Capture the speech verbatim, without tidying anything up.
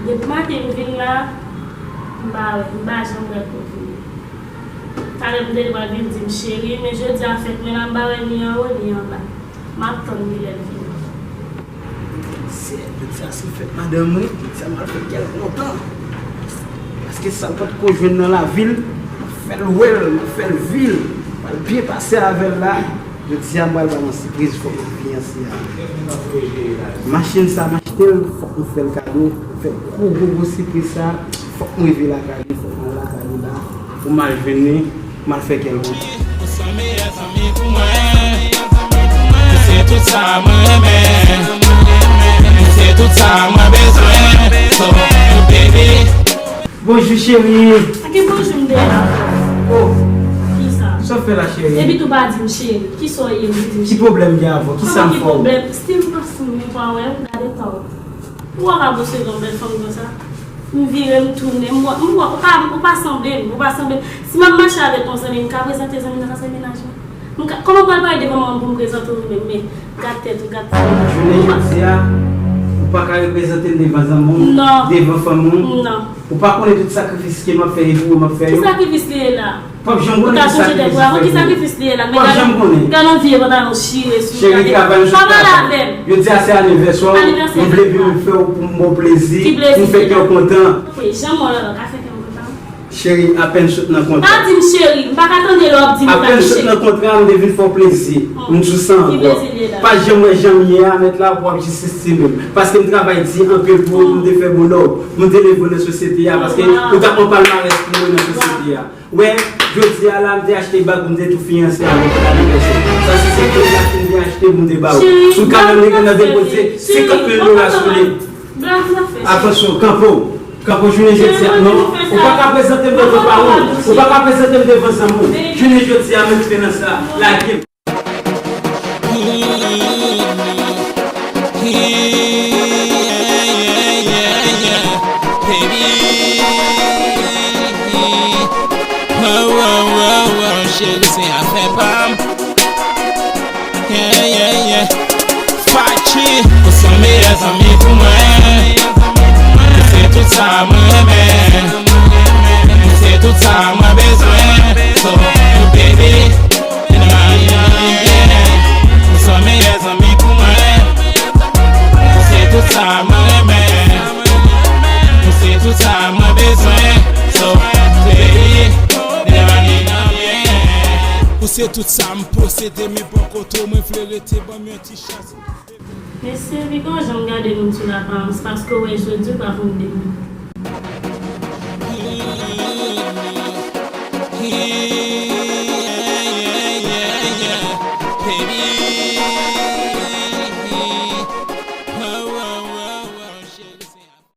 Depi maten m vin la, m pa wè, m pa janm wè l pou vini. Talè m te pral vin di m cheri, men jodi a fèt mwen la, m pa wè ni anwo ni anba. M ap tann li lè l vini. Se, jodi a se fèt madanm mwen, jodi a m pral fè kè l kontan. Paske sa l potko jwenn nan lavi l, m ap fè l wè l, m ap fè l vi l, m pral byen pase avè l la. Jodi a m pral ba l yon sipriz, fòk nou fiyanse a. Machin sa m achte l, fòk nou fè l kado, fè gwo gwo gwo sipriz sa, fòk m rive lakay li, fòk m al lakay li la, pou m al jwenn li, m al fè kè l kontan. Ou se meyè zanmi pou mwen, ou se tout sa mwen renmen, ou se tout sa mwen bezwen, so, baby. Bonjou cheri. Sa ki bonjou m te la? Oh. Kisa? Sa w fè la cheri? Epi tou pa di m cheri. Kisa w ye m di m cheri? Ki pwoblèm gen avè w? Kisa m fè w? Kòman ki pwoblèm? Still m pa sou mwen pa wè ou gade tan. Ou pa ka bwose yon bèl fanm konsa? M vire, m tounen, m wè, m wè, ou pa, ou pa sanble m, ou pa sanble m. Si m ap mache avèk yon zanmi, m ka prezante zanmi nan sa se mennaj mwen? M ka, kòman w pral pale devan manman m pou m prezante w menm, men gad tèt ou, gad tèt ou. Jounen jodi a, ou pa ka reprezante m devan zanmi w, non, devan fanmi w. Non. Ou pa konnen tout sakrifis ke m ap fè e pou ou m ap fè yo. Ki sakrifis li ye la? P ap janm konnen ki sakrifis li ye la. P ap janm konnen. Gad yon vye pantalon chire sou ou. Cheri, travay nou sou travay. Pa pale avè m. Jodi a se anivèsè w. Anivèsè. M vle vin fè w pou m ba w plezi. Ki plezi? Pou m fè kè w kontan. Ok, jan mwen la ka fè kè m kontan. Cheri, apèn sot nan kontra. Pa di m cheri, m pa ka tande lè w ap di m sa. Apèn sot nan kontra, m te vin fè w plezi. M di w sa ankò. Ki plezi li ye la? Pa janm wè jan m ye a, mèt la, pou w ap jis estime m. Paske m travay di anpil pou ou, m te fè bonè w. M te leve w nan sosyete a, paske ou t ap yon palmarès pou mwen nan sosyete a. Wè, jodi a la, m te achte bag, m te tou fiyanse avèk l anivèsè. Sa se se premye achte m te achte pou m te ba ou. Si w ka menm rete nan depoze senkant mil dola sou li. Atansyon, kanpe w. Kanpe w jounen jodi a. Non, ou pa ka prezante m devan paran w. Ou pa ka prezante m devan zanmi w. Jounen jodi a, menm te nan sa, lage m. Baby, oh, oh, oh, oh, cheri, se afè pa m. Yeah, yeah, yeah. Fachi, ou se meyè zanmi pou mwen. Ou se tout sa mwen renmen. Ou se tout sa mwen bezwen. So, baby, ou se meyè zanmi pou mwen. Ou se tout sa mwen renmen. Ou se tout sa mwen bezwen. So, baby, ou se tout sa m posede, men bò kote w mwen vle rete, ban m yon ti chans. Mesye, piga w janm gade moun sou laparans, paske w wè jodi w pa konn demen.